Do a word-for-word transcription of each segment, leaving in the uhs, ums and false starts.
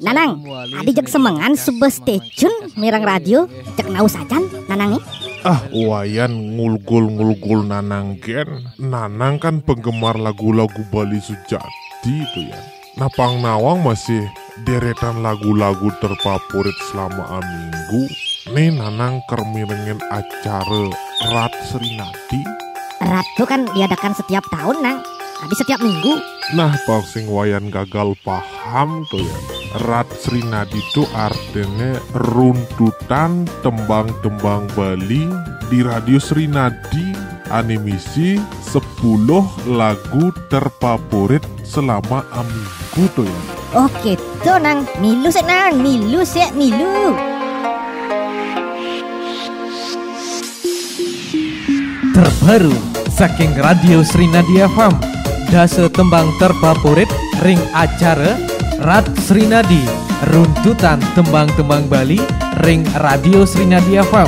Nanang, adi jeg semengan suba stay tune mireng radio, jeg nau sajan, Nanang nih? Ah, Wayan ngulgul-ngulgul Nanang gen. Nanang kan penggemar lagu-lagu Bali sujati to, Yan. Nah, pang nawang masih deretan lagu-lagu terfavorit selama aminggu. Nih, Nanang ker mirengin acara Rat Sri Nadi. Rat tuh kan diadakan setiap tahun, Nang. Adi setiap minggu. Nah, pang sing Wayan gagal paham to, Yan. Rat Sri Nadi to artine runtutan tembang-tembang Bali di Radio Sri Nadi, ane misi sepuluh lagu terfavorit selama aminggu to, Yan. Oke, to, Nang. Milu sik, Nang. Milu sik, milu. Terbaru saking Radio Sri Nadi F M, dasa tembang terfavorit ring acara Rat Sri Nadi, runtutan tembang-tembang Bali ring Radio Sri Nadi F M.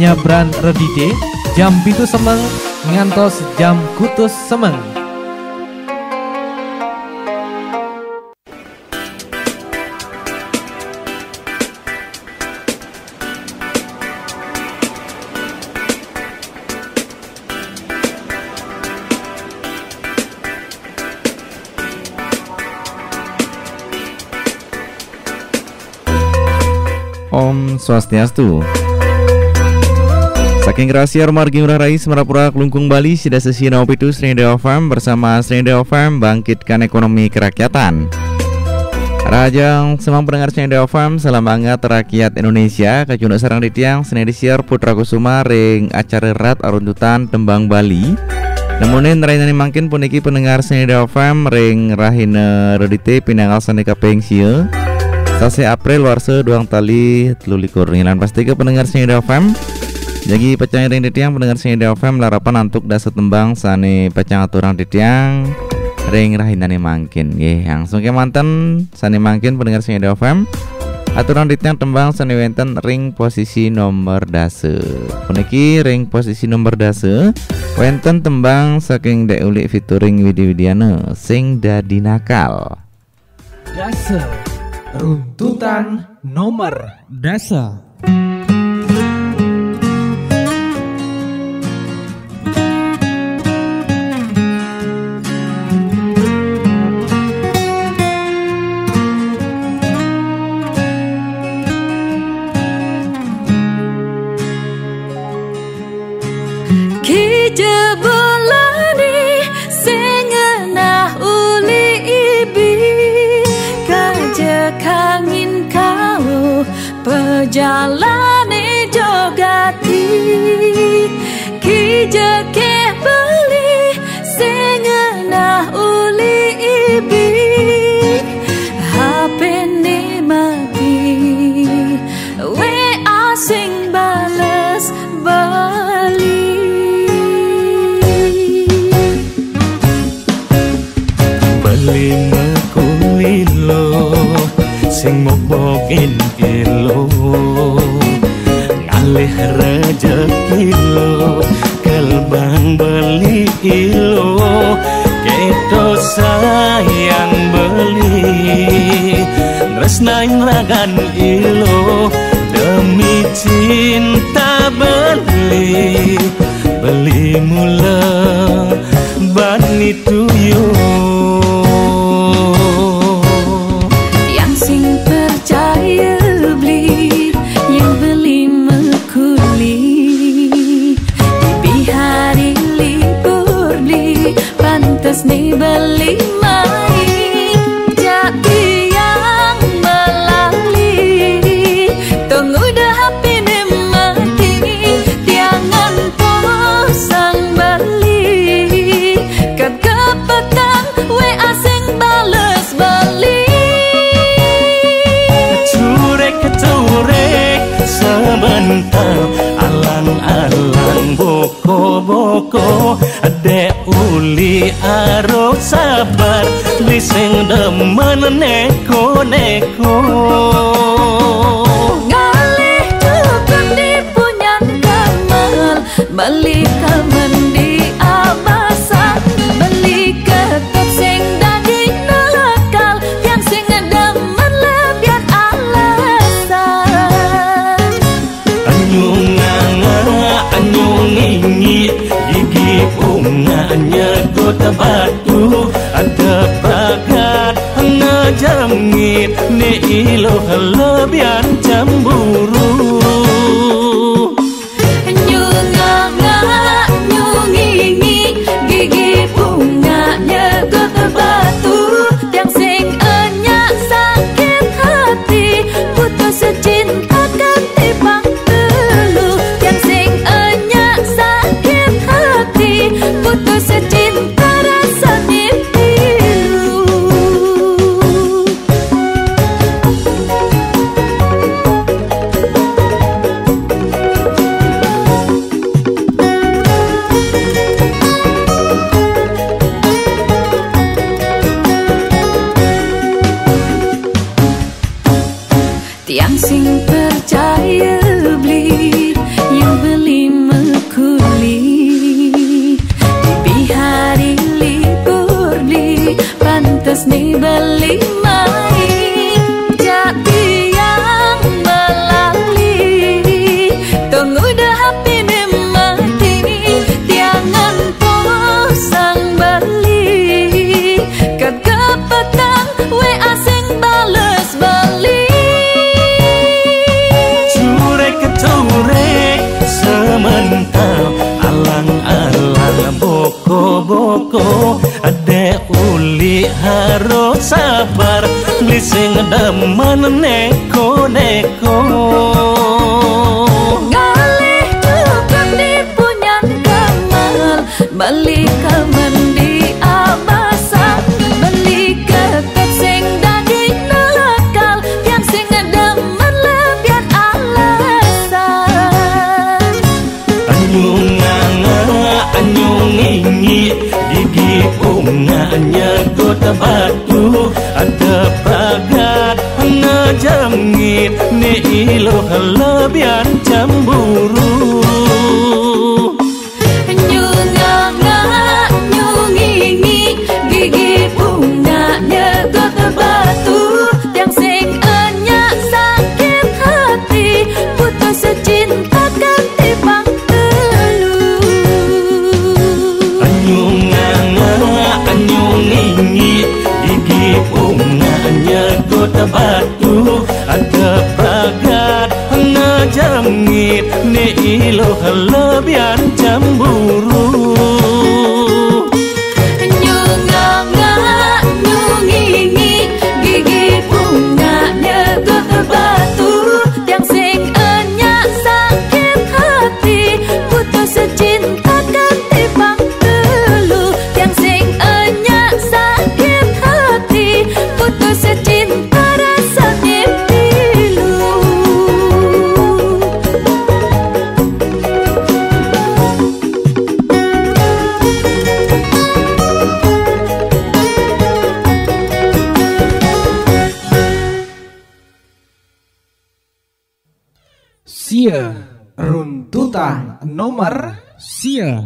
Nyabran redite jam pitu semeng ngantos jam kutus semeng. Om Swastiastu. Saking Rahasia Margi Ngurah Rai, Semarapura, Klungkung, Bali, sida sesi nau pitu Sri Nadi F M bersama Sri Nadi F M, bangkitkan ekonomi kerakyatan. Rahajeng semeng pendengar Sri Nadi F M, salam anget rakyat Indonesia, kacunduk sareng titiang, Sri Nadi Siar Putra Kusuma, ring acara Rat Aruntutan Tembang Bali. Nemonin rahinane mangkin puniki pendengar Sri Nadi F M ring rahina Redite pinanggal sane kaping sia, sasih April warsa duang tali telu likur. Lan pastika pendengar Sri Nadi F M jagi pacang ring titiang pendengar Sri Nadi F M larapan antuk dasa tembang sane pacang aturang titiang ring rahinane mangkin. Nggih, langsung kemanten sane mangkin pendengar Sri Nadi F M. Aturang titiang tembang sane wenten ring posisi nomor dasa. Puniki ring posisi nomor dasa wenten tembang saking Dek Ulik featuring Widi Widiana, Sing Dadi Nakal. Dasa, runtutan nomor dasa. Kija bolane sing ngenah uli ibi, kaja kangin kauh pejalane jogati. Kija keh beli sing ngenah uli ibi, H P ne mati, W A sing bales beli. Beli mekulilo, sing mobogin ilo, ngalih rejekilo, kelbang beli ilo, keto sayang beli, tresnain ragan ilo, demi cinta beli, beli mula bani tuyul. Tiang sing percaya beli, yang beli mekuli. Di hari libur beli, pantes ni beli mai. Jak tiang melali, tunggu dah H P ne mati. Tiang ngan posang beli, kat ke petang W A sing bales beli. Curek-curek sebentar, alang-alang boko-boko, dek uli aro sabar, beli sing demen neko-neko. Ngalih tukun di punyan kamal, beli kamen di abasan, beli ketut sing dadi nakal, yang sing demen lebih Batu ada pagat ngajangit, ne iloh lebihan cemburu. Nyunganga, nyungingi, gigi bunga nyegot batu, tiang sing enyak sakit hati, putus cinta kati pang telu, tiang sing enyak sakit hati, putus cinta rasa pilu. Tiang sing percaya beli, yu beli mekuli. Di hari libur beli, pantas ni beli mai. Jadi yang melali, tunggu dah api ni mati. Tiangan posang beli, kegepetang we asing bales beli. Curek-curek semental, alang-alang boko-boko, ade uli harus sabar, beli sing demen neko-neko. Ngalih tukang di punyan kamal, beli kamen di abasan, beli ketek sing daging nakal, yang sing demen lebihan alasan. Anyung nganga, anyung ngingi, gigi bunga nyegot batu, ada pagat ngajangit, ni iloh lebihan cemburu. Nyunganga, nyungingi, gigi bunga nyegot batu, tiang sing enyak sakit hati, putus cinta kati pang telu. Anyunganga, anyungingi, gigi bunga nyegot batu, ada pagat ngajangit, ni iloh lebihan cemburu. Nyunganga, nyungingi, gigi bunga nyegot batu, tiang sing enyak sakit hati, putus cinta kati pang telu, tiang sing enyak sakit hati, putus cinta rasa pilu. Sia, runtutan nomor sia.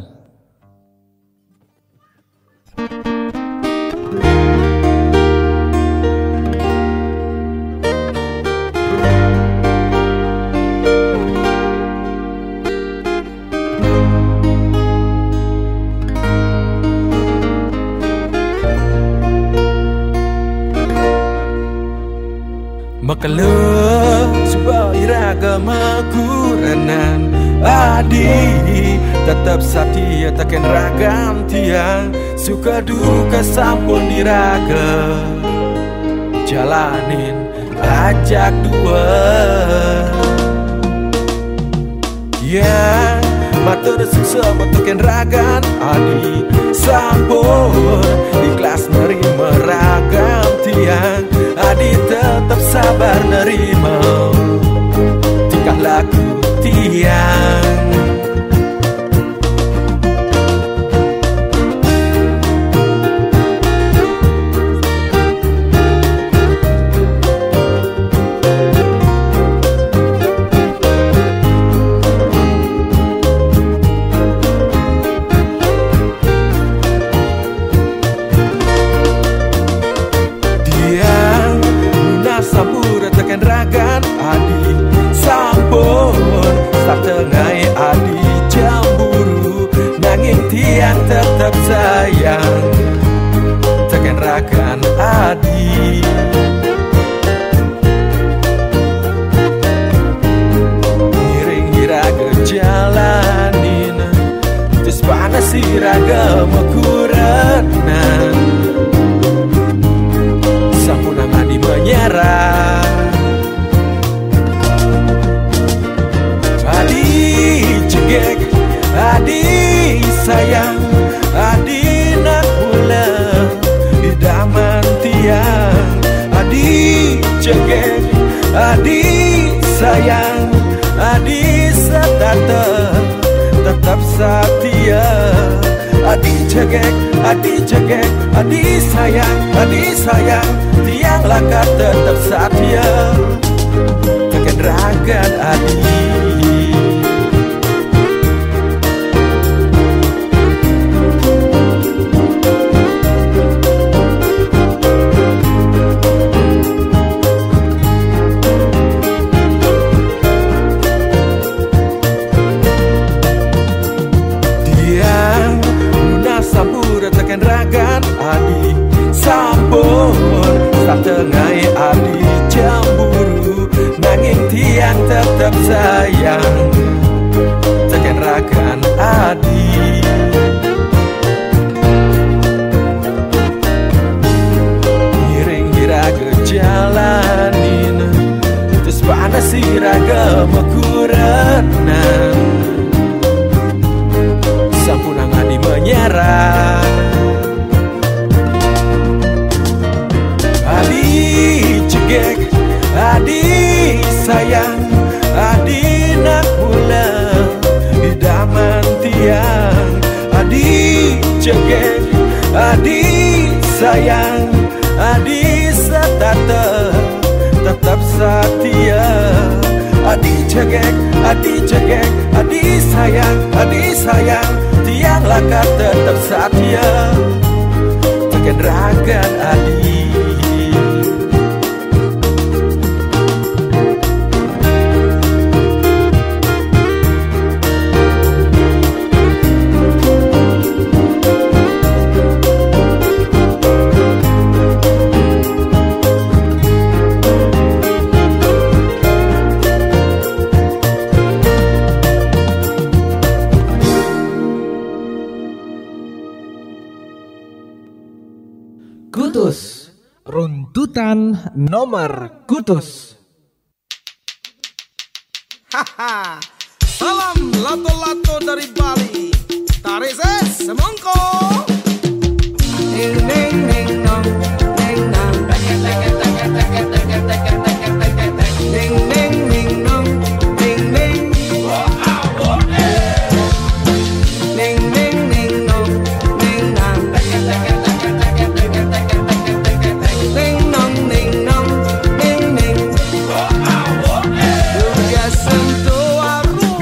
Makala suba iraga makuranan, adi tetap satia teken ragan tiang, suka duka sampun iraga jalanin ajak dua. Ya, matur suksma teken ragan adi sampun ikhlas nerima ragan tiang. Adi tetap sabar nerima tingkah laku tiang. Tiang nunas sampura teken ragan adi sampun satengai Adi sayang, adi setata, tetap satia. Adi cegek, adi cegek, adi sayang, adi sayang, tiang lakar tetap satia. Teken ragan adi. Tiang nunas sampura teken ragan adi, sampun satengai adi cemburu, nanging tiang tetep sayang teken ragan adi. Ngiring iraga jalanin, terus panas iraga makurenan. Sampunang adi menyerah. Adi cegek, adi sayang, adi nak mula idaman tiang. Adi cegek, adi sayang, adi setata, tetap satia. Adi cegek, adi cegek, adi sayang, adi sayang, tiang lakar tetap satia teken ragan adi. Kutus. Runtutan nomor kutus. Haha. Salam lato-lato dari Bali. Tarik ses semongko. Ning ning ning nong, ning nang. Ning ning ning nong, ning ning. Ning ning ning nong, ning nang. Ning nong ning nong, ning ning. Duga sentuh aru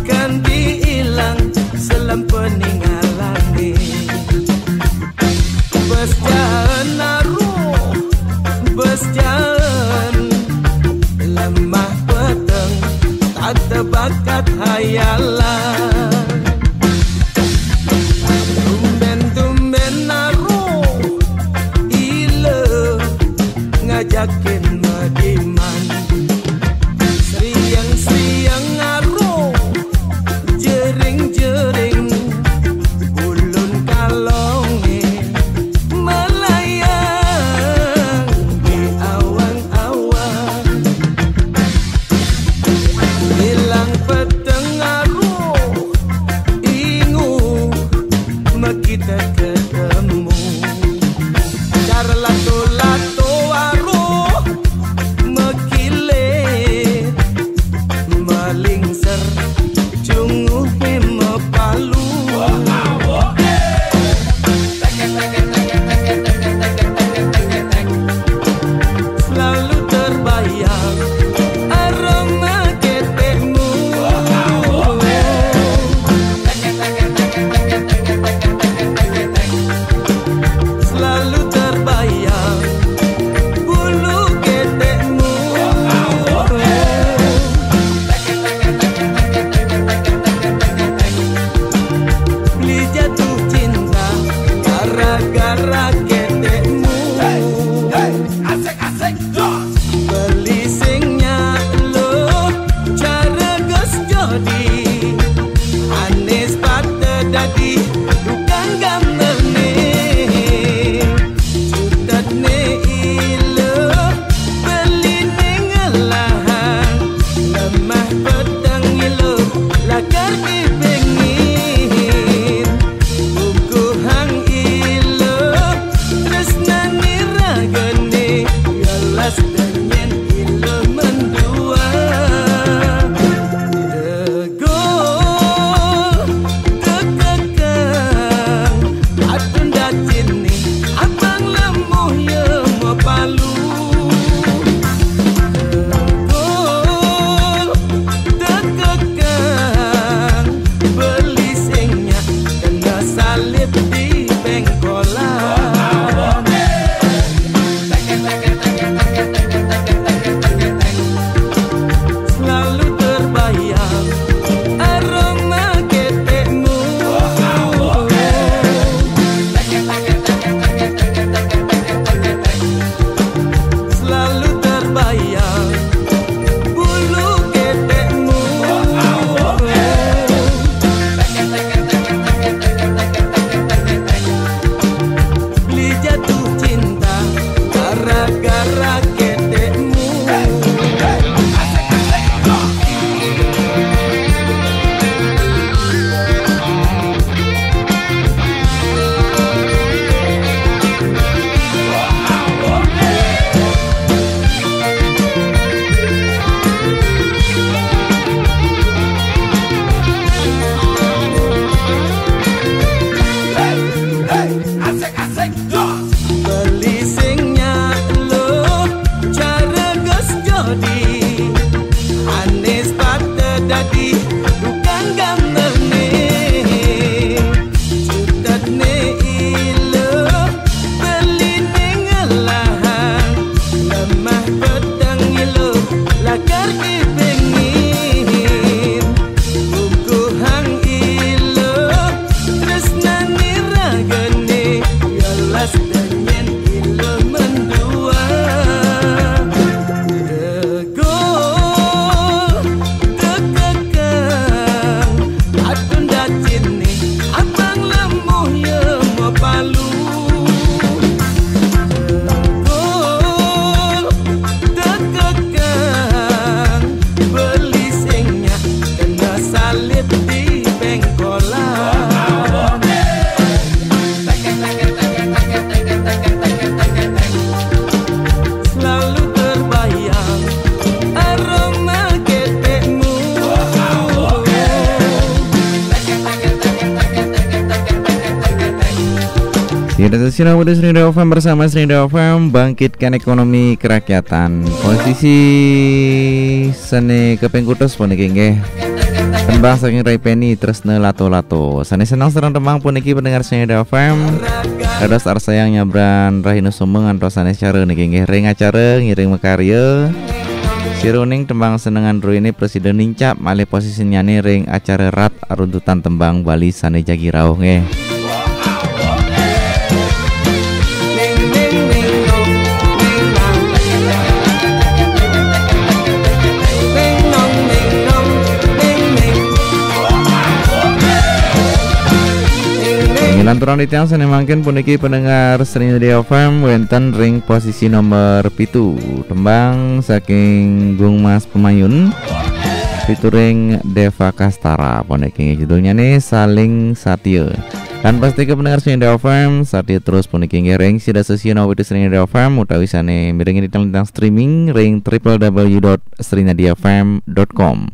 kan diilang selem peningalan ni. Bes jaen aru, bes jaen lemah peteng, tak tebakat hayalan. Tumben-tumben aru ila ngajakin mediman. Sriang-sriang aru jering-jering, bulun kalonge melayang di awang-awang. Ilang peteng aru Sesino Budi Seni F M bersama Seni F M, bangkitkan ekonomi kerakyatan. Posisi seni keping kutus puniki nggih. Tembang saking Ray Penny, Tresna Lato-Lato. Sane seneng sareng tembang puniki pendengar Seni F M. Dados arsayang nyabran rahina sumeng ngantos sane cara niki nggih ring acara ngiring makarya. Siruning tembang senengan druene prasida nincap malih posisinyane ring acara rat runtutan tembang Bali sane jagi rauh nggih. Inggih lanturang titiang sane mangkin puniki pendengar Seni F M wenten ring posisi nomor pitu. Tembang saking Gung Mas Pemayun. Featuring Deva Kastara puniki judulnyane Saling Satia. Lan pastika pendengar Seni F M, satia terus puniki nggih ring sida sesina Seni F M utawi sane mirengi titiang lintang streaming ring triple w dot serinadiafm dot com.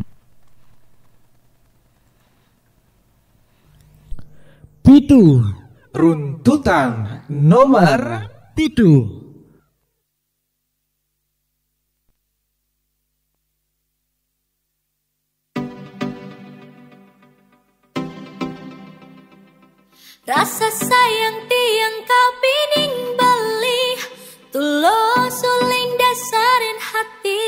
Pitu. Runtutan nomor pitu. Rasa sayang tiang kapining beli, tulus uling dasarin hati.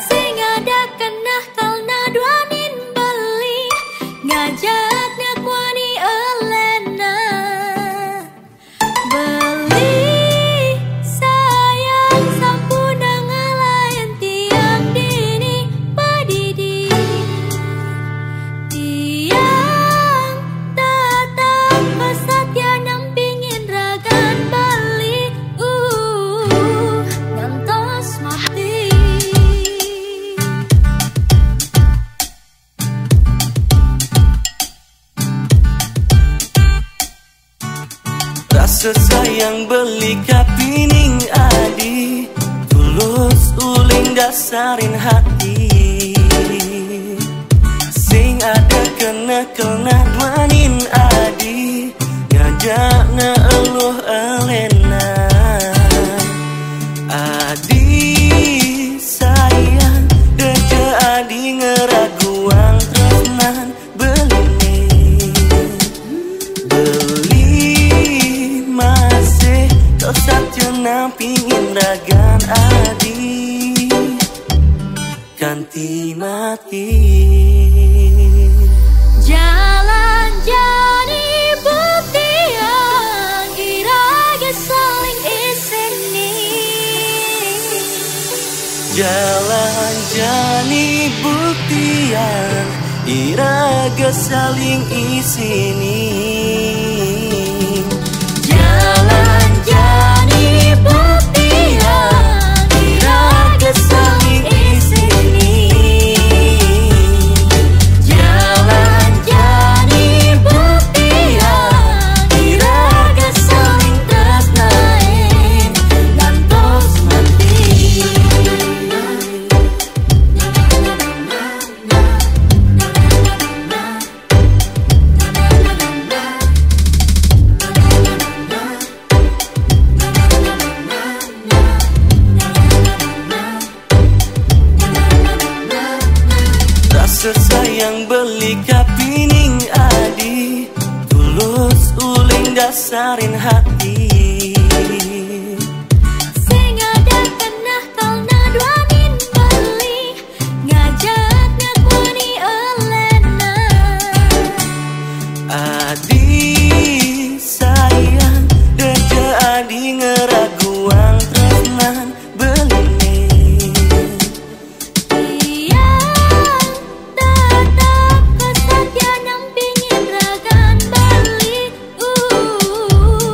Sing ada kenah kalna duanin beli, ngajak nak wani elena. Beli sayang sampun ngalain tiang dini padidi. Tiang tetap satia nampingin ragan beli, uh, ngantos mati. Rasa sayang beli kapining adi, tulus uling dasarin hati. Sing ada kena kena duanin adi, ngajak na eluh elena. Adi sayang, deja adi ngeraguang tresnan. Beli, beli masih kau saja nampingin ragan adi kanti mati. Jalan jani buktian iraga saling isini. Jalan jani buktian iraga saling isini. Jalan jani buktian iraga saling isini. Jalan jani buktian iraga saling tresnain ngantos mati. Rasa sayang beli kapining adi, tulus uling dasarin hati. Sing ada kenah kalna duanin beli, ngajak nak wani elena. Adi sayang, deja adi ngeraguang tresnan beli. Iya, tetap kesetia nampingin ragan beli. Uh,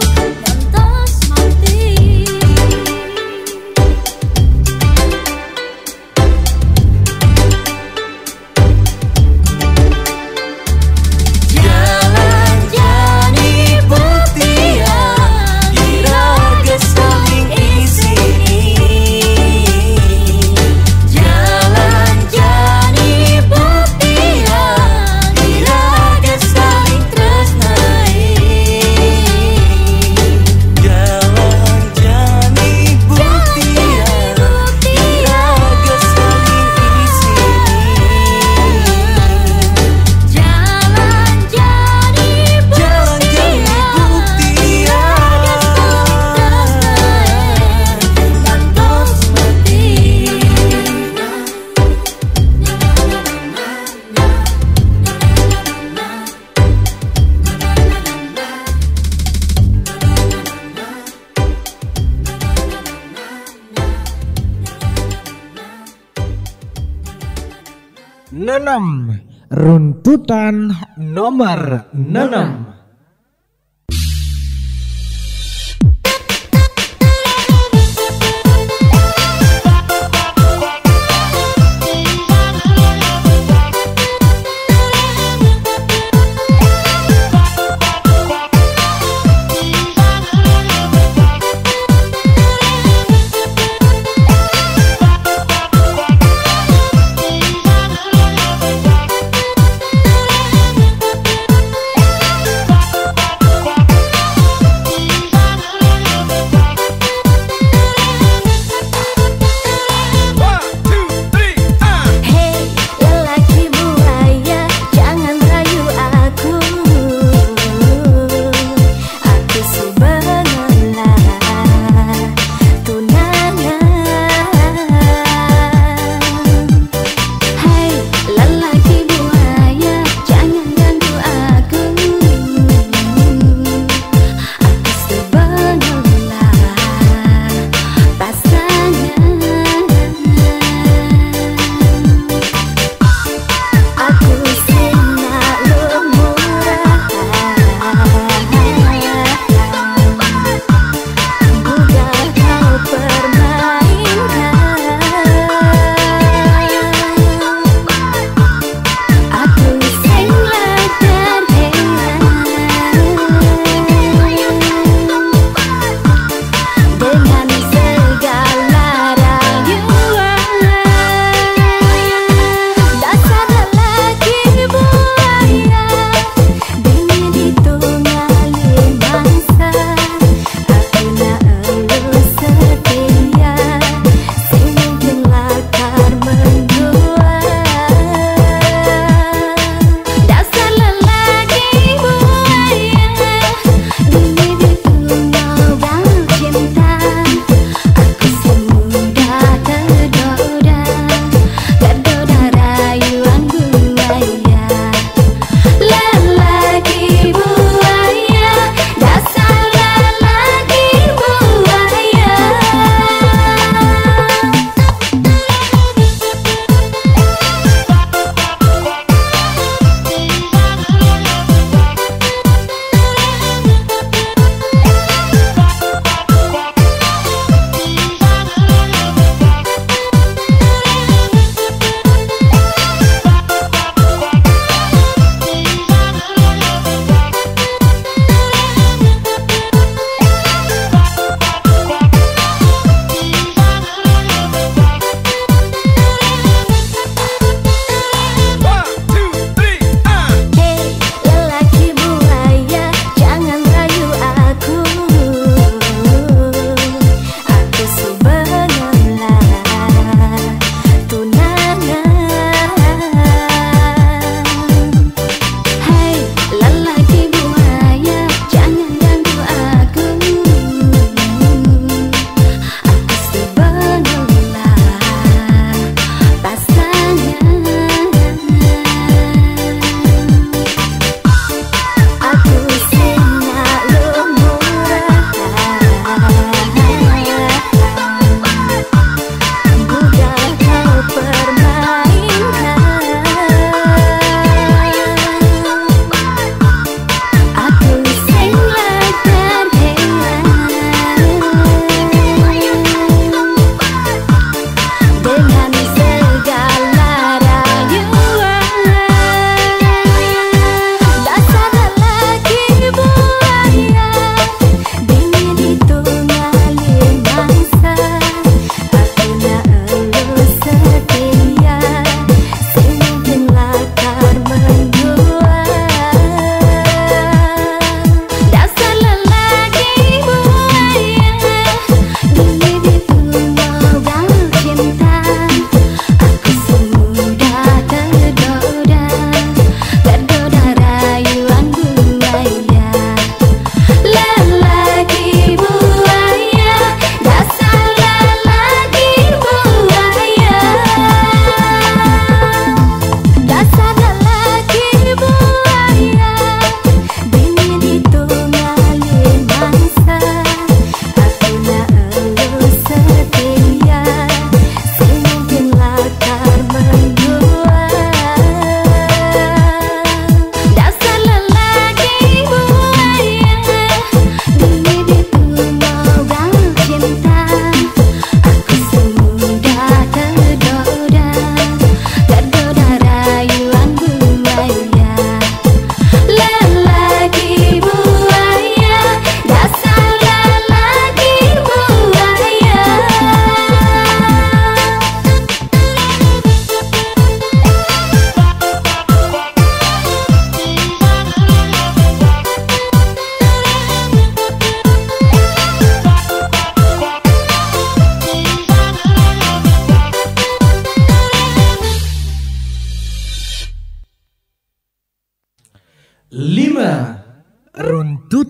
Nenem, runtutan nomor nenem.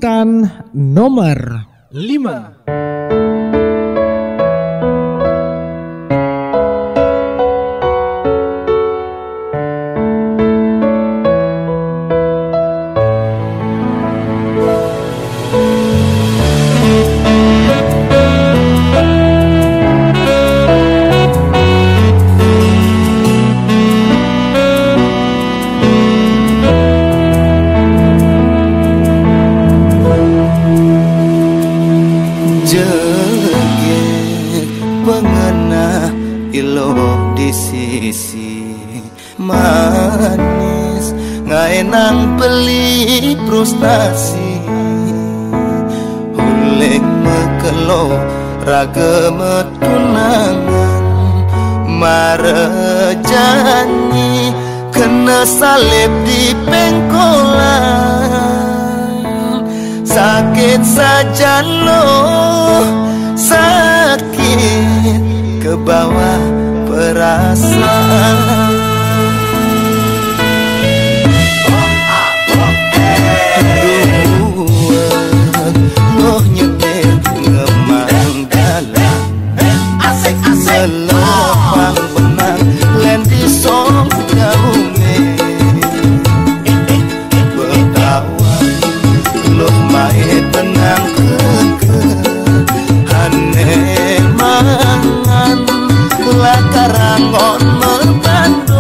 Urutan nomor lima. Jegeg pengenah ilo di sisi manis, ngaenang beli frustasi. Uleng mekelo raga metunangan, marejani kena salib di pengkolan. Sakit saja lo, sakit ke bawah perasaan. Duet loh nyetir ngemang dalam, melepang benang len di song daunge. Betawa loh mae tenang keke, ane mangan lakarang on merbando.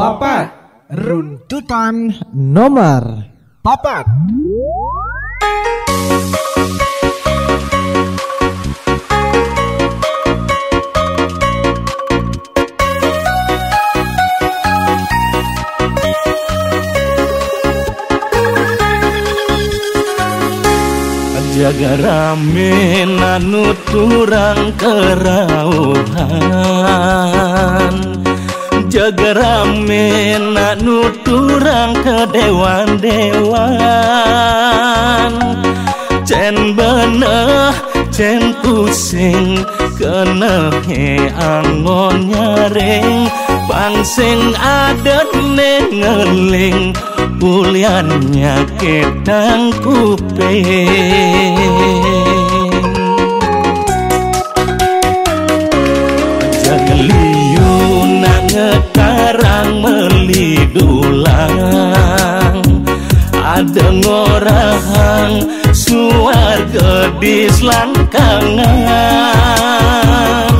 Papat. Runtutan nomor papat. Jaga rame nuturang karauhan. Jaga rame nuturang kadewan-dewan. Cen beneh, cen pusing, kenehe anggon nyaring, pang sing aden ngeling, ulian nyakit tang kuping. Jaga liu nang ngekarang meli dulang, ada ngorahang suarga di selangkangan.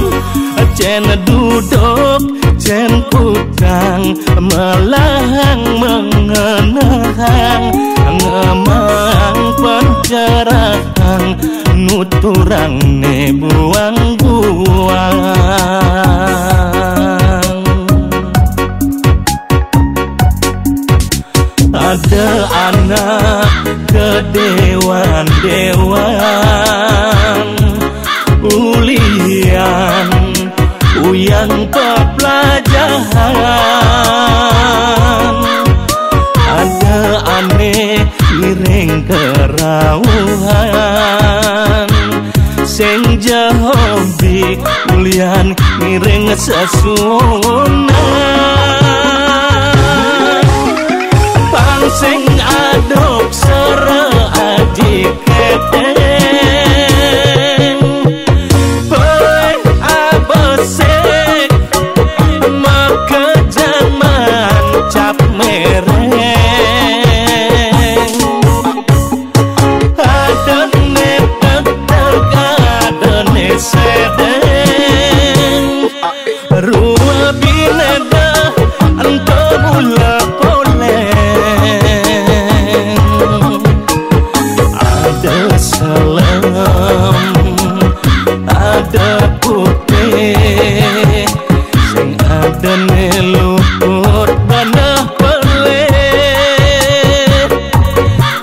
Cen duduk, cen kutang, melahang mengenehang, ngemang pencerahang, nuturang ne buang-buang. Ada anak kedewan-dewan, ulian uyang pepelajahan. Ada ane ngiring kerauhan, sing jehobi ulian ngiring sesuunan. Pang sing aduk sera aji keteng, peleh abesek, makejang mancap mereng. Adene tetek, adene sedeng, rua bineda ento mula poleng. Ada selem, ada putih, sing adene luput bana pelih.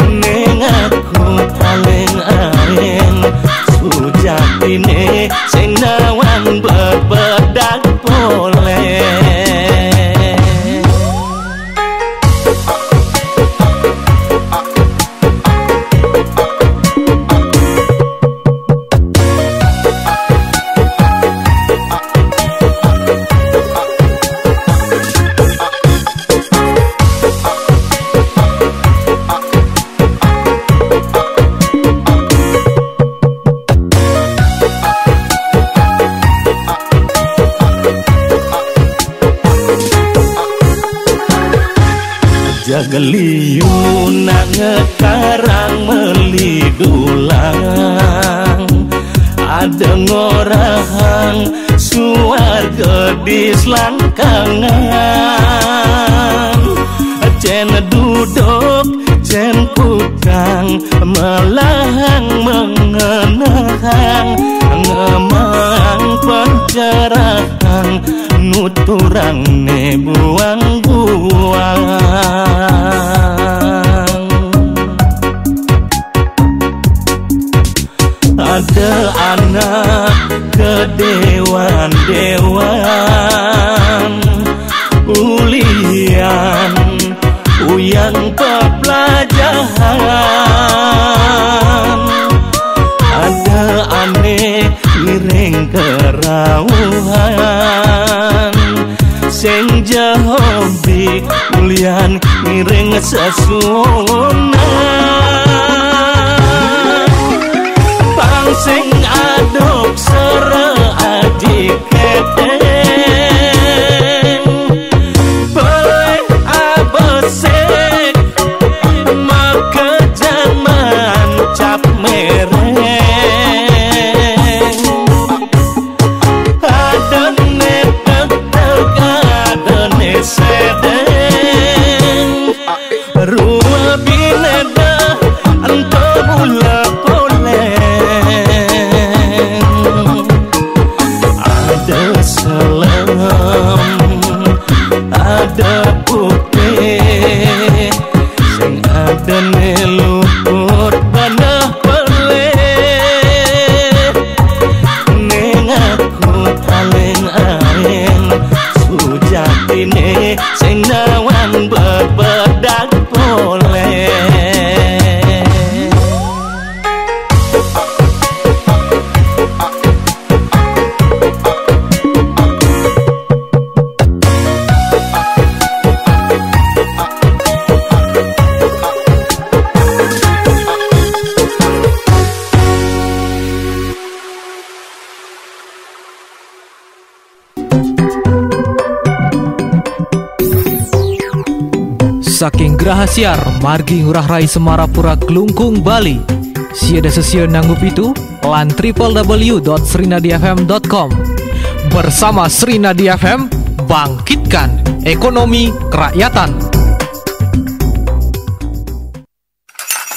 Ning aku aling-aling, sujatine sing nawang bebedak poleh. Jaga liu nang ngekarang meli dulang, ada ngorahang suarga di selangkangan. Cen duduk, cen kutang, melahang mengenehang, ngemang pencerahang, nuturang ne buang-buang. Ada anak kedewan-dewan, ulian uyang pepelajahan. Ada ane ngiring kerauhan, sing jehobi ulian ngiring sesuunan. Pang sing aduk sera aji keteng, peleh abesek, makejang mancap mereng. Adene tetek, adene sedeng. King Graha Siar, margi Ngurah Rai Semarapura Klungkung Bali. Siada sesio nanggu pitu, lan triple w dot srinadifm dot com. Bersama Srinadi F M, bangkitkan ekonomi kerakyatan.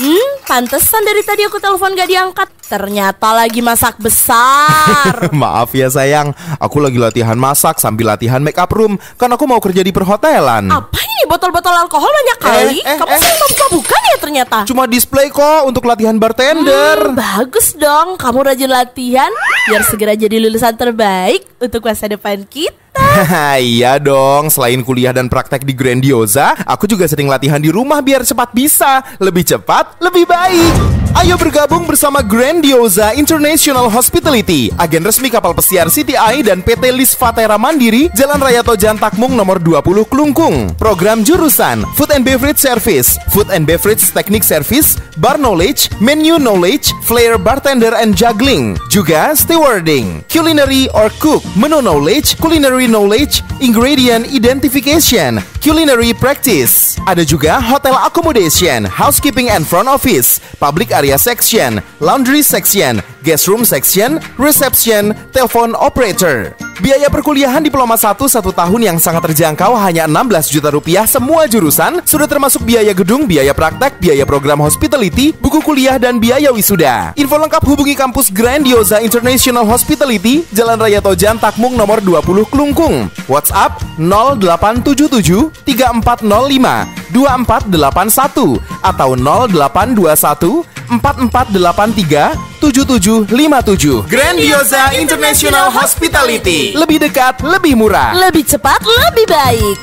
Hmm, pantesan dari tadi aku telepon gak diangkat. Ternyata lagi masak besar. Maaf ya sayang, aku lagi latihan masak sambil latihan make up room. Kan aku mau kerja di perhotelan. Apa ini, botol-botol alkohol banyak kali? Eh, eh, Kamu eh. sering memabuk-mabukan ya ternyata? Cuma display kok untuk latihan bartender. Hmm, bagus dong, kamu rajin latihan biar segera jadi lulusan terbaik untuk masa depan kita. Haha, iya dong, selain kuliah dan praktek di Grandioza, aku juga sering latihan di rumah biar cepat bisa. Lebih cepat, lebih baik. Ayo bergabung bersama Grandioza International Hospitality, agen resmi kapal pesiar C T I dan P T Lisvatera Mandiri, Jalan Raya Tojan Takmung nomor dua puluh Klungkung. Program jurusan Food and Beverage Service, Food and Beverage Technique Service, Bar Knowledge, Menu Knowledge, Flair Bartender and Juggling, juga Stewarding, Culinary or Cook, Menu Knowledge, Culinary Knowledge, Ingredient Identification, Culinary Practice. Ada juga Hotel Accommodation, Housekeeping and Front Office, Public Area Section, Laundry Section, Guest Room Section, Reception, Telepon Operator. Biaya perkuliahan diploma satu satu tahun yang sangat terjangkau, hanya enam belas juta rupiah semua jurusan, sudah termasuk biaya gedung, biaya praktek, biaya program hospitality, buku kuliah, dan biaya wisuda. Info lengkap hubungi kampus Grandioza International Hospitality, Jalan Raya Tojan Takmung nomor dua puluh Klungkung. WhatsApp nol delapan tujuh tujuh tiga empat nol lima dua empat delapan satu atau nol delapan dua satu empat empat delapan tiga tujuh tujuh lima tujuh. Grandioza International Hospitality. Lebih dekat, lebih murah. Lebih cepat, lebih baik.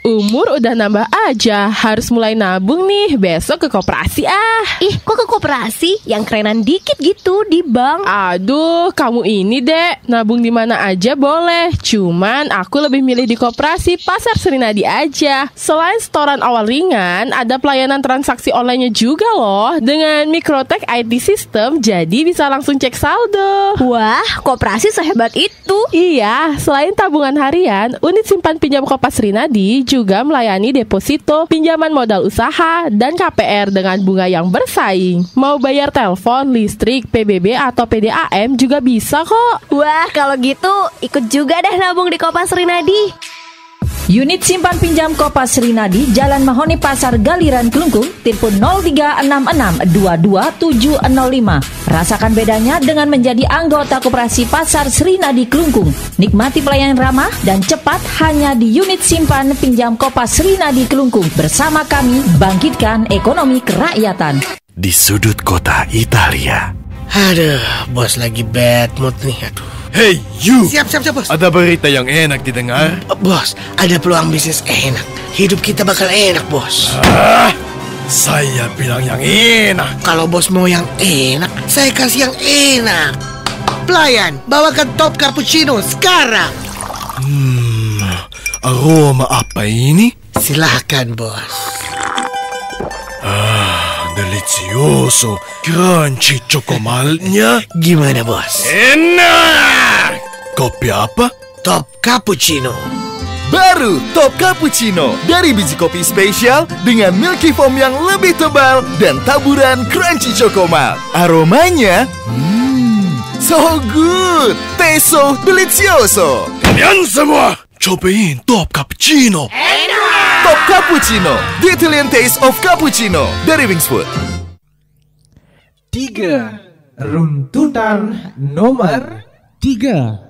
Umur udah nambah aja, harus mulai nabung nih. Besok ke koperasi ah. Ih, kok ke koperasi? Yang kerenan dikit gitu di bank. Aduh, kamu ini, Dek. Nabung di mana aja boleh. Cuman aku lebih milih di koperasi Pasar Serinadi aja. Selain setoran awal ringan, ada pelayanan transaksi online-nya juga loh. Dengan Mikrotek I T System, jadi bisa langsung cek saldo. Wah, koperasi sehebat itu. Iya, selain tabungan harian, unit simpan pinjam Kopas Rinadi juga melayani deposito, pinjaman modal usaha, dan K P R dengan bunga yang bersaing. Mau bayar telepon, listrik, P B B, atau P D A M juga bisa kok. Wah, kalau gitu ikut juga deh nabung di Kopas Rinadi. Unit simpan pinjam Kopas Rinadi, Jalan Mahoni Pasar, Galiran, Klungkung, telepon nol tiga enam enam dua dua tujuh nol lima. Rasakan bedanya dengan menjadi anggota koperasi Pasar Serinadi Klungkung. Nikmati pelayanan ramah dan cepat hanya di unit simpan pinjam Kopas Serinadi Klungkung. Bersama kami, bangkitkan ekonomi kerakyatan. Di sudut kota Italia. Aduh, bos lagi bad mood nih, aduh. Hey, you! Siap, siap, siap, bos. Ada berita yang enak didengar? Bos, ada peluang bisnis enak. Hidup kita bakal enak, bos. Ah, saya bilang yang enak. Kalau bos mau yang enak, saya kasih yang enak. Pelayan, bawakan top cappuccino sekarang. Hmm, aroma apa ini? Silahkan, bos. Ah, delicioso. Crunchy choco malt-nya. Gimana, bos? Enak! Kopi apa? Top cappuccino. Baru Top Cappuccino dari biji kopi spesial dengan milky foam yang lebih tebal dan taburan crunchy choco malt. Aromanya, hmm, so good, taste so delicioso. Kalian semua, cobain Top Cappuccino. Top Cappuccino, the Italian taste of cappuccino dari Wings Food. Tiga, runtutan nomor tiga.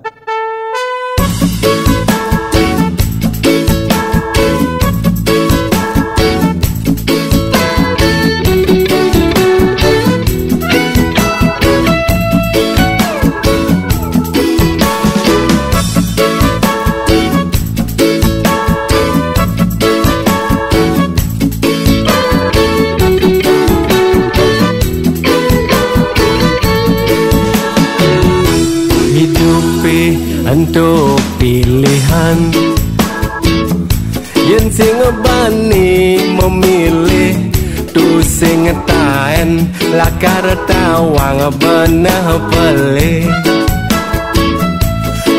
Hidupe entuk pilihan. Yen sing bani memilih, tu sing taen lakar tawang beneh pelih.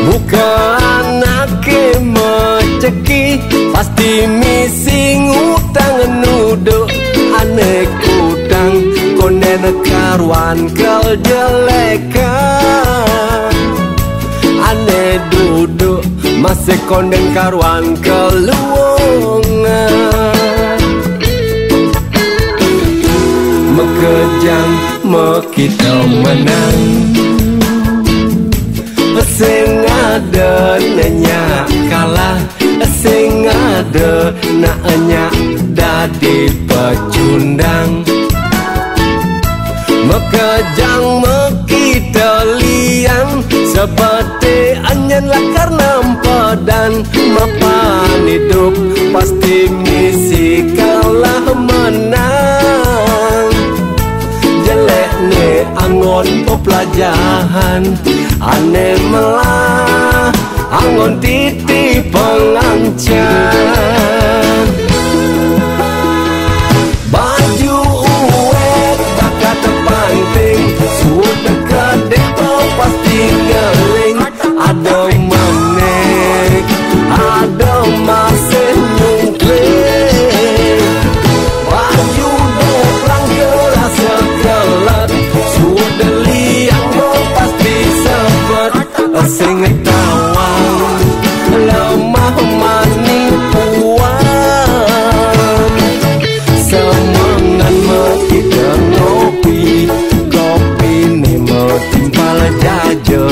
Buka anake Ki pasti misi ngutang, nuduk ane kutang, konden karuan kal jelekan. Ane duduk masih konden karuan keluongan. Mekejang mekito menang, sing ade nenya kalah, sing ade nak nyak dadi pecundang. Mekejang mekito liang, seperti anyen lakar nempedan. Mapan idup pasti misi kalah menang. Jelek ne anggon pepelajahan, ane melah anggon titi pengancan. Baju uwet bakat panting, suut kedek pasti ngeling. Ado manek, ado masih nyungkling. Baju doplang kerasa kelat, suut deliang pasti sepet. Sing tawang lemah mani puan. Semengan mekito ngopi, kopi ni metimpal jaja.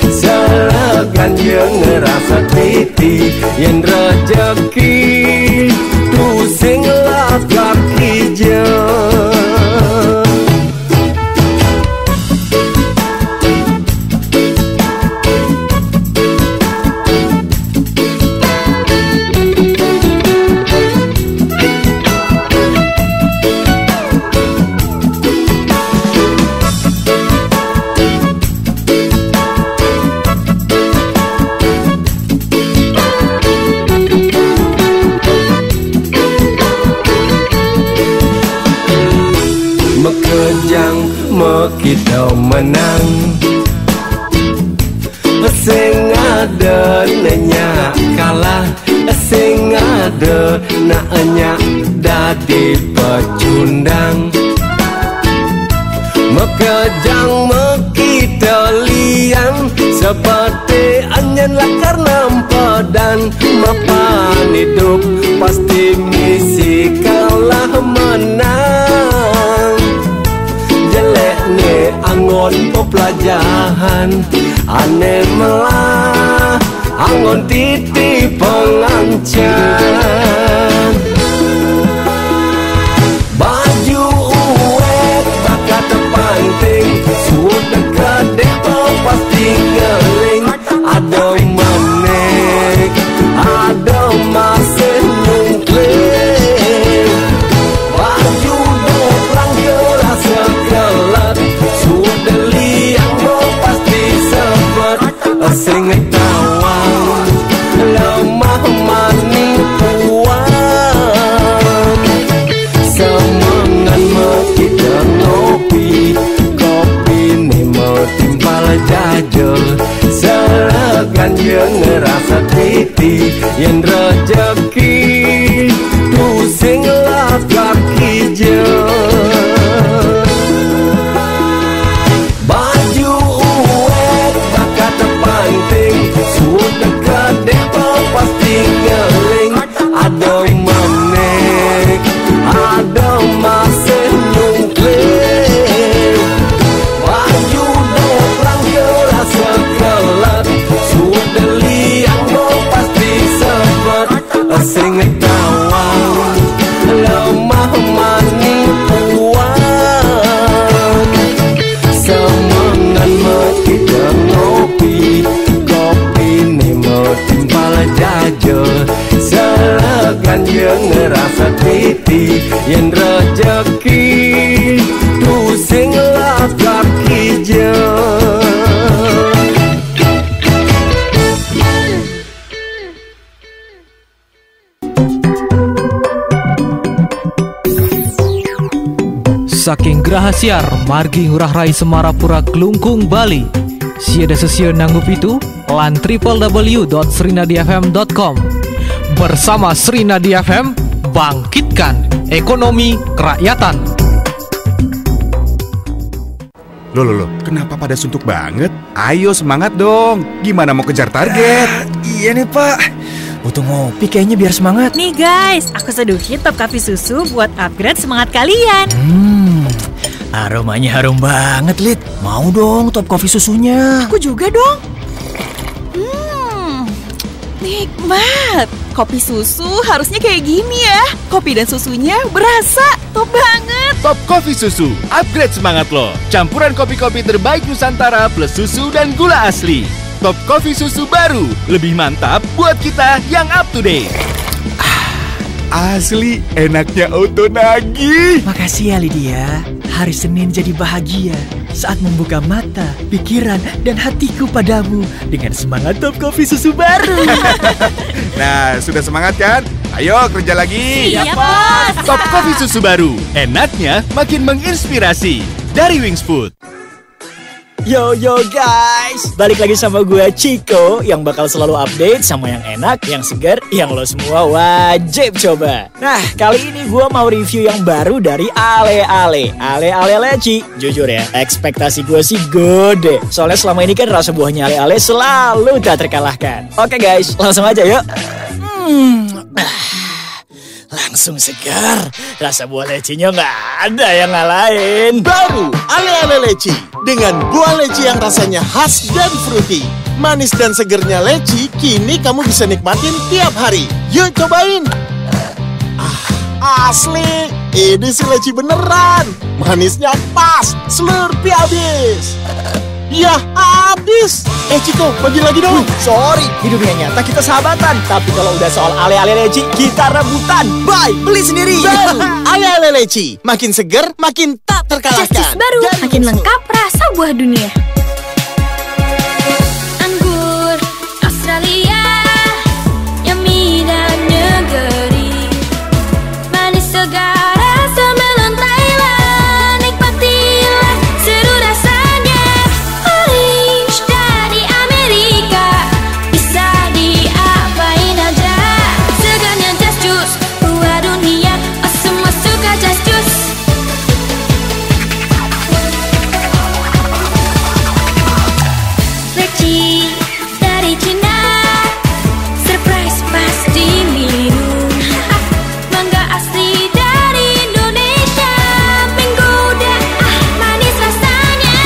Selegan je ngerasa titi, yen rejeki tu sing lakar kija. Mekejang mekito menang, sing ade nenya kalah, sing ade nak nyak dadi pecundang. Mekejang mekito liang, seperti anyen lakar nempedan. Mapan idup pasti misi kalah menang. Jelek ne anggon pepelajahan, ane melah anggon titi pengancan. Baju uwet bakat panting, suut kedek pasti ngeling. Ado manek, ado masih nyungkling. Baju doplang kerasa kelat, suut deliang pasti sepet. Sing tawang lemah mani puan. Semengan mekito ngopi, kopi ni metimpal jaja. Selegan je ngerasa titi, yen rejeki tu sing lakar kija. Baju uwet bakat panting, suut kedek pasti ngeling. Ado manek, ado masih nyungkling. Baju doplang kerasa kelat, suut deliang pasti sepet. Sing tawang lemah mani puan. Semengan mekito ngopi, kopi ni metimpal jaja. Selegan je ngerasa titi, yen rejeki tu sing lakar kija. Saking Graha Siar, margi Ngurah Rai, Semarapura, Klungkung, Bali. Siada sesio nanggu pitu, lan triple w dot serinadifm dot com. Bersama Sri Nadi F M, bangkitkan ekonomi kerakyatan. Loh, loh, loh, kenapa pada suntuk banget? Ayo semangat dong, gimana mau kejar target? Ah, iya nih, Pak. Butuh ngopi kayaknya biar semangat. Nih guys, aku seduhin Top Coffee Susu buat upgrade semangat kalian. Hmm, aromanya harum banget, Lid. Mau dong Top Coffee Susunya. Aku juga dong. Hmm, nikmat. Kopi susu harusnya kayak gini ya. Kopi dan susunya berasa. Top banget. Top Coffee Susu, upgrade semangat lo. Campuran kopi-kopi terbaik Nusantara plus susu dan gula asli. Top Coffee Susu baru, lebih mantap buat kita yang up to date. Ah, asli, enaknya auto nagih. Makasih ya, Lydia. Hari Senin jadi bahagia saat membuka mata, pikiran, dan hatiku padamu dengan semangat Top Coffee Susu baru. Nah, sudah semangat kan? Ayo kerja lagi. Siap, Bos. Top Coffee Susu baru, enaknya makin menginspirasi. Dari Wings Food. Yo, yo, guys, balik lagi sama gue, Ciko, yang bakal selalu update sama yang enak, yang segar, yang lo semua wajib coba. Nah, kali ini gue mau review yang baru dari Ale Ale. Ale Ale Leci. Jujur ya, ekspektasi gue sih gede. Soalnya selama ini kan rasa buahnya Ale Ale selalu tak terkalahkan. Oke guys, langsung aja yuk. Hmm, ah, langsung segar. Rasa buah lecinya nggak ada yang ngalahin. Baru Ale Ale Leci, dengan buah leci yang rasanya khas dan fruity. Manis dan segernya leci kini kamu bisa nikmatin tiap hari. Yuk cobain. Ah, asli, ini sih leci beneran. Manisnya pas, Slurpee habis. Ya, habis. Eh, Ciko, bagi lagi dong. Sorry, di dunia nyata kita sahabatan. Tapi kalau udah soal ale-ale leci, kita rebutan. Bye, beli sendiri. Baru, ale-ale leci. Makin seger, makin tak terkalahkan. Just Juice baru, makin lengkap rasa buah dunia. Anggur Australia, yummy dan negeri. Manis segar rasa melon Thailand, nikmatilah seru rasanya. Orange dari Amerika, bisa diapain aja. Segarnya Just Juice, buah dunia, oh, semua suka Just Juice. Leci dari Cina, surprise pas diminum. Mangga asli dari Indonesia, menggoda, ah, manis rasanya.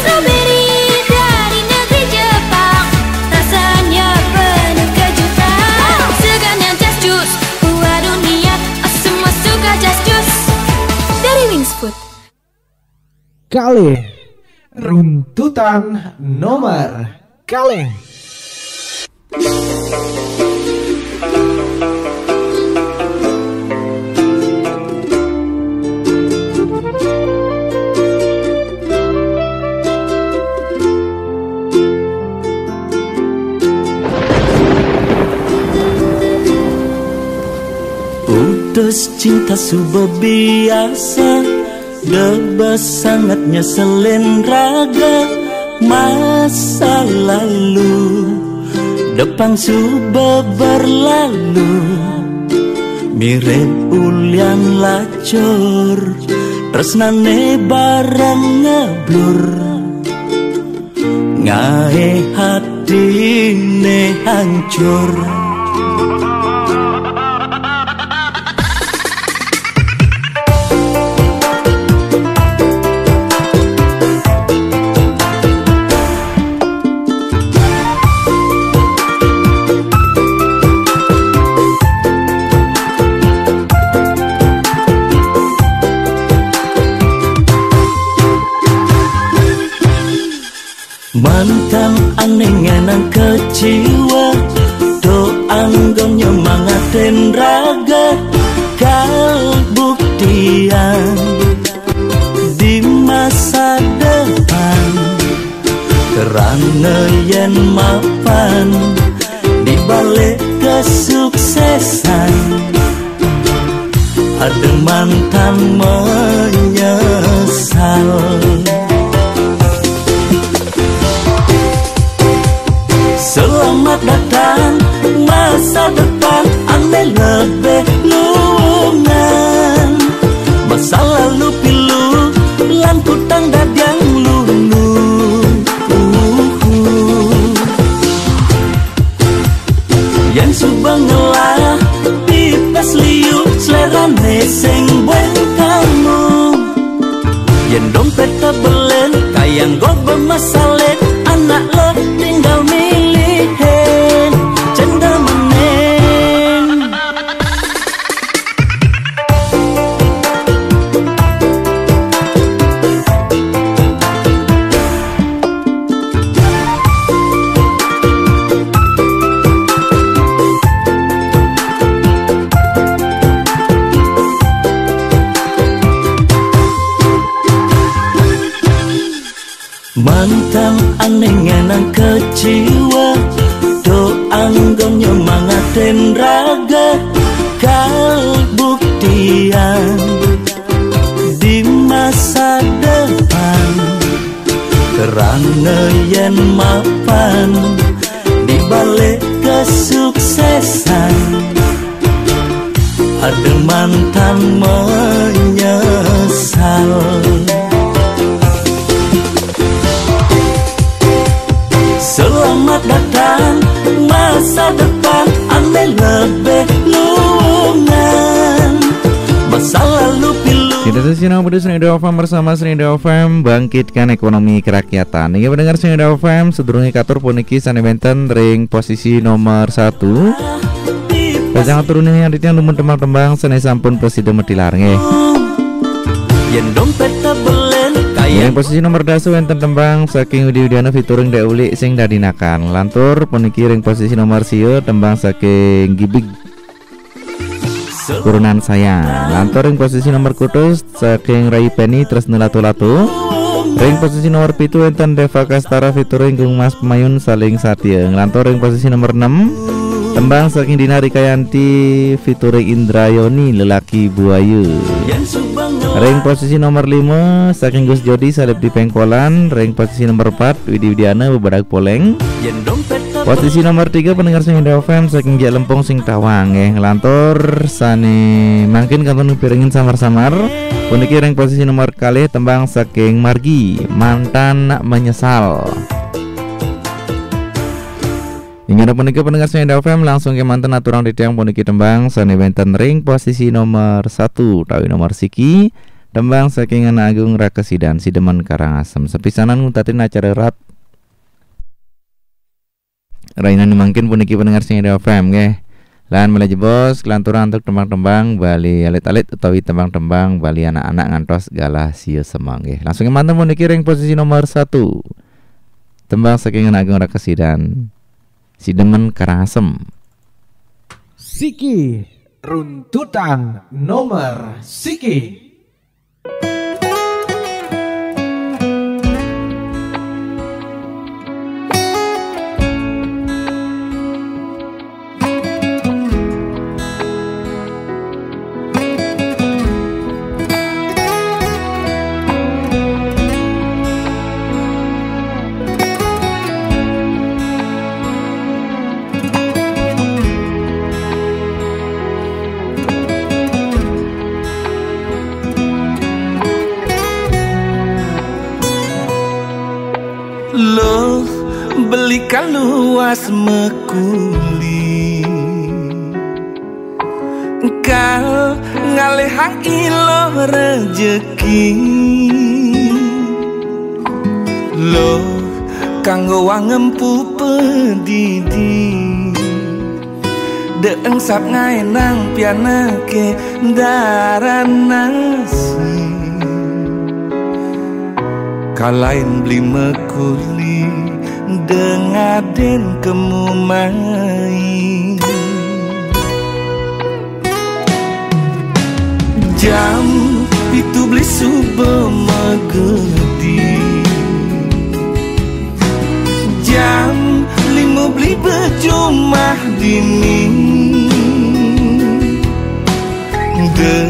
Strawberry dari negeri Jepang, rasanya penuh kejutan. Segarnya Just Juice, buah dunia, oh, semua suka Just Juice. Dari Wings Food. Kali runtutan nomor kaleng. Putus cinta sudah biasa, deba sangatnya selin raga. Masa lalu depan sudah berlalu, mirip ulian lacur, tresnane bareng ngeblur, ngae hatine hancur. Mantan aneh ngenang kecewa, do anggon nyemangatin raga, kal buktian di masa depan. Kerana yen mapan di balik kesuksesan, ada mantan menyesal. Selamat datang masa depan. Gobe masalit anak lo tinggal milihin cendemenen. Mantan aneh ngenang kecewa, do anggonyo mangaten raga, kal buktian di masa depan. Kerana yen mapan di balik kesuksesan, ada mantan menyesal. Selamat datang masa depan, ame lebih luungan. Masa lalu pilu. Kita sesi nama pedes Seni F M bersama Seni F M, bangkitkan ekonomi kerakyatan. Ingat pendengar Seni F M, sedurunge katur puniki sane wenten ring posisi nomor satu. Pejang turun ini yang titiang dumun tembang-tembang sane sampun prasida matilar nggih. Yen dompet tebelen kaya. Ring posisi nomor dasa wenten tembang saking Widi Widiana featuring Dek Ulik sing dadi nakan. Lantur puniki ring posisi nomor sia tembang saking Gibig Kurunan Sayang. Lantur ring posisi nomor kutus saking Rai Penny Tresno Latu-Latu. Ring posisi nomor pitu wenten Deva Kastara featuring Gung Mas Pemayun Saling Satya. Nglantur ring posisi nomor enam, tembang saking Dina Rikayanti featuring Indrayoni Lelaki Buaya. Ring posisi nomor lima saking Gus Jodi Salib di Pengkolan. Ring posisi nomor empat Widi Widiana Bebadak Poleng. Posisi nomor tiga pendengar sing F M saking Jak Lempung sing tawang nggih. Nglantur sane mangkin kantun piringin samar-samar. Puniki ring posisi nomor kalih tembang saking Margi, Mantan Menyesal. Inggih punika pendengar sing F M, langsung kemanten aturang titiang puniki tembang sane wenten ring posisi nomor satu utawi nomor siki, tembang saking Anak Agung Rakesidan Sidemen Karangasem. Sepisanan nguntatin acara rat Rainane mangkin puniki pendengar sing F M nggih. Lan malih jebos kelanturan antuk tembang-tembang Bali alit-alit utawi tembang-tembang Bali anak-anak ngantos galah sia semeng nggih. Langsung manten puniki ring posisi nomor satu. Tembang saking Anak Agung Rakesidan Sidemen Karangasem. Siki, runtutan nomor siki. Loh, beli kaluas mekuli. Engkal ngalihang iloh rejeki. Loh, kanggo wangempu pedidi. Deeng sap ngaenang pianake daran nasi. Kalain beli mekuli dengaden kemumai. Jam pitu beli suba magedi. Jam lima beli bejumah dini. De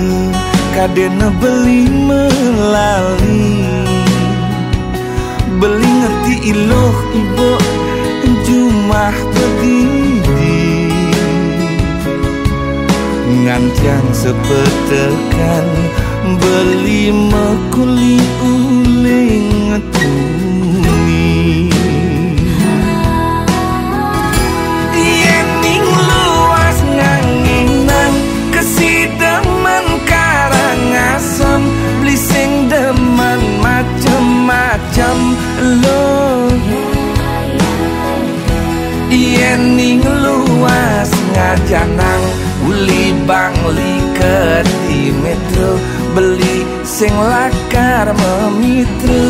kadena beli melali. Beli ngerti iloh ibo jumah pedidi. Ngantiang sepetekan beli mekuli uling tuni. Yening luas nganginan kesidemen Karangasem, beli sing demen macem-macem. Janang uli bangli keti metro, beli sing lakar memitru.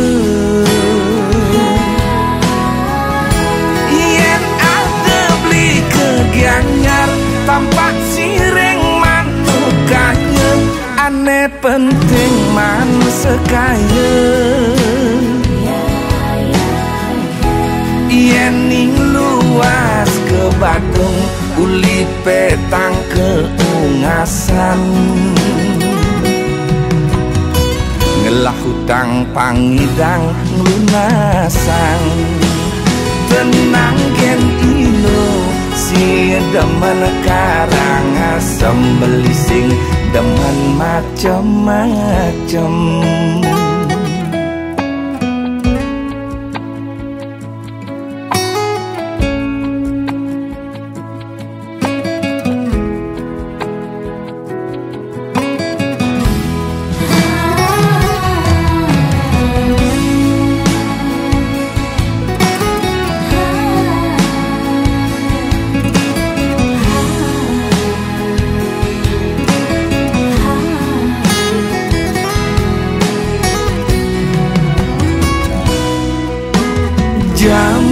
Yen ada beli ke Gianyar, tampak siring manukanya, ane penting man sekaya. Yen ning luas ke Badung, uli petang ke Ungasan. Ngelah hutang pangidang ngelunasang. Tenang gen ino, si demen Karangasem, beli sing demen macem-macem. Jam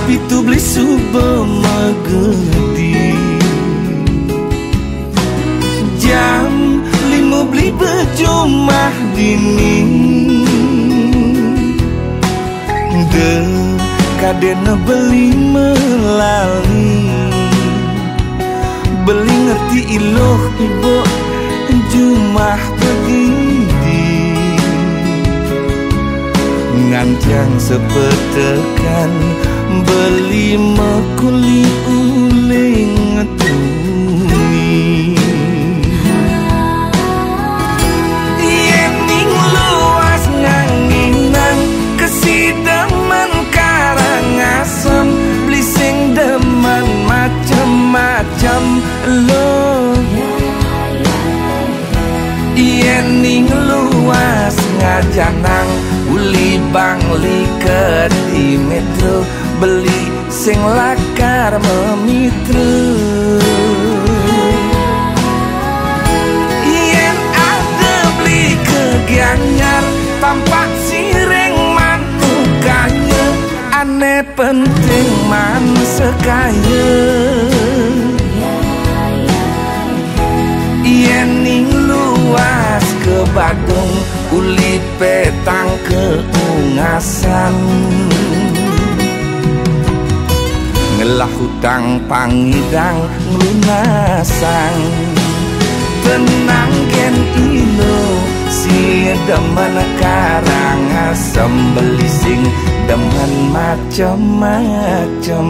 pitu beli suba magedi. Jam lima beli bejumah dini. De kadena beli melali. Beli ngerti iluh ibu jumah pedidi. Nganjang sepetekan beli mekuli uling tuni. Yen ning luas nganginang, kesidemen Karangasem, beli sing demen macem-macem lo. Yen ning luas ngajanang, uli bangli keti metro, beli sing lakar memitru. Yen ada beli ke Gianyar, tampak siring manukanya, ane penting man sekaya. Yen ning luas ke Badung, uli petang ke Ungasan. Ngelah hutang pangidang ngelunasang. Tenang gen ino, si demen Karangasem, beli sing demen macem-macem.